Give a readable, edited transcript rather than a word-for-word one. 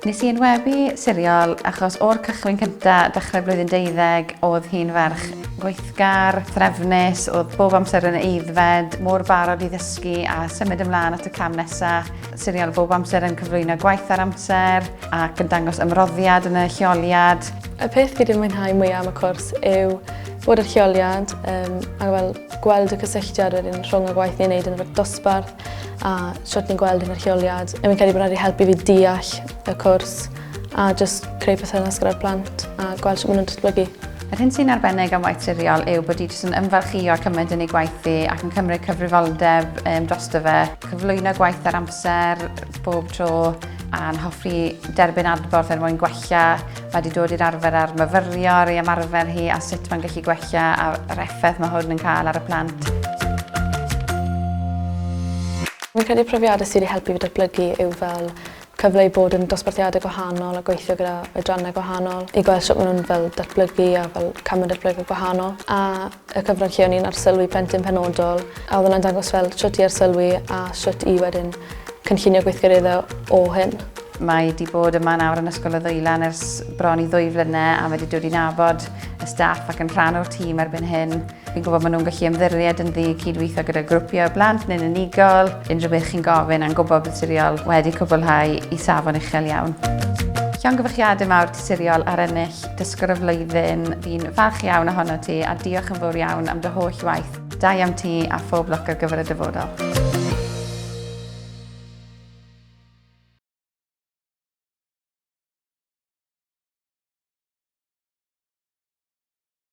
Nes i enwebu Siriol achos o'r cychwyn cynta, dechrau blwyddyn deuddeg, oedd hi'n ferch gweithgar, threfnus, oedd bob amser yn aeddfed, mor barod i ddysgu a symud ymlaen at y cam nesa. Siriol bob amser yn cyflwyno gwaith ar amser ac yn dangos ymroddiad yn y lleoliad. Y peth fi wedi mwynhau mwyaf am y cwrs yw bod yr lleoliad um, a fel gweld y cysylltiad wedyn rhwng y gwaith ni'n neud yn y dosbarth a shwt ni'n gweld yn yr lleoliad. Fi'n credu bod wedi helpu fi deall y cwrs a jyst creu perthynas gyda'r plant a gweld sut maen nhw'n datblygu. Yr hyn sy'n arbennig am waith Siriol yw bod hi jyst yn ymfalchïo cymaint yn ei gwaith hi ac yn cymryd cyfrifoldeb um, drosto fe. Cyflwyno gwaith ar amser bob tro a'n hoffi derbyn adborth er mwyn gwella. Mae wedi dod i'r arfer ar myfyrio ar ei ymarfer hi a sut mae'n gallu gwella a'r effaith mae hwn yn cael ar y plant. Fi'n credu profiadau sydd wedi helpu fi datblygu yw fel cyfle i bod yn dosbarthiadau gwahanol a gweithio gyda oedrannau gwahanol i gweld sut maen nhw'n fel datblygu a fel camau datblygu gwahanol. A y cyfnod lle o'n i'n arsylwi plentyn penodol a oedd hwnna'n dangos fel shwt i arsylwi a shwt i wedyn cynllunio gweithgareddau o hyn. Mae wedi bod yma nawr yn Ysgol y Ddwylan ers bron i ddwy flynedd a mae wedi dod i nabod y staff ac yn rhan o'r tîm erbyn hyn. Fi'n gwybod maen nhw'n gallu ymddiried ynddi, cydweithio gyda grwpiau o blant neu'n unigol, unrhyw beth chi'n gofyn a'n gwybod bod Siriol wedi cwblhau i safon uchel iawn. Llongyfarchiadau mawr ti Siriol ar ennill Dysgwr y Flwyddyn. Fi'n falch iawn ohono ti a diolch yn fawr iawn am dy holl waith. Da iawn ti a phob lwc ar gyfer y dyfodol.